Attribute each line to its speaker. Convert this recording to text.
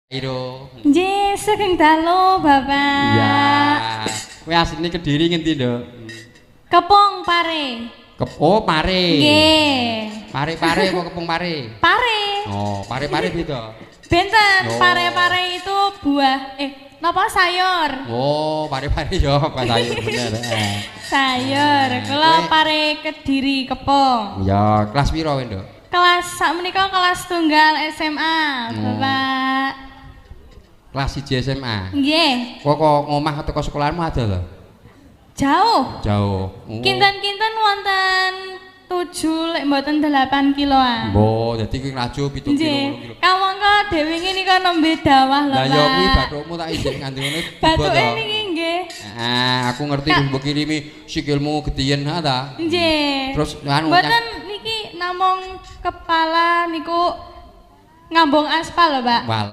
Speaker 1: Iro.
Speaker 2: Nggih, sugeng dalu, Bapak.
Speaker 1: Iya. Kowe asline Kediri ngendi, Nduk?
Speaker 2: Kepung Pare.
Speaker 1: Oh, Pare.
Speaker 2: Nggih.
Speaker 1: Pare-pare apa kepung pare?
Speaker 2: Pare.
Speaker 1: Oh, pare-pare beda.
Speaker 2: Benten,
Speaker 1: Oh.
Speaker 2: pare-pare itu buah napa sayur?
Speaker 1: Oh, pare-pare ya, Pak sayur bener.
Speaker 2: Sayur. Kula Pare Kediri Kepung.
Speaker 1: Ya, kelas piro kowe, Nduk?
Speaker 2: Kelas sakmenika kelas tunggal SMA,
Speaker 1: Oh.
Speaker 2: Bapak.
Speaker 1: Kelas 1 SMA.
Speaker 2: Nggih.
Speaker 1: Kok kok ngomah teko sekolahanmu ada lho?
Speaker 2: Jauh.
Speaker 1: Jauh. Oh.
Speaker 2: Kinten-kinten wonten 7 lek mboten 8 kiloan.
Speaker 1: Mbok, dadi kuwi laju 7 kilo,
Speaker 2: Nggih.
Speaker 1: 8 kilo.
Speaker 2: Kamangka dhewe ngene nika nembe dawah lho,
Speaker 1: Lah ya kuwi
Speaker 2: Pak.
Speaker 1: bathukmu tak isih nganti ngene tiba
Speaker 2: Bathuke
Speaker 1: to.
Speaker 2: niki nggih.
Speaker 1: Ah, aku ngerti mbok kirimi sikilmu gediyen ha ta.
Speaker 2: Nggih.
Speaker 1: Terus anu
Speaker 2: mboten niki namung kepala niku ngambung aspal lho, Pak.
Speaker 1: Wal.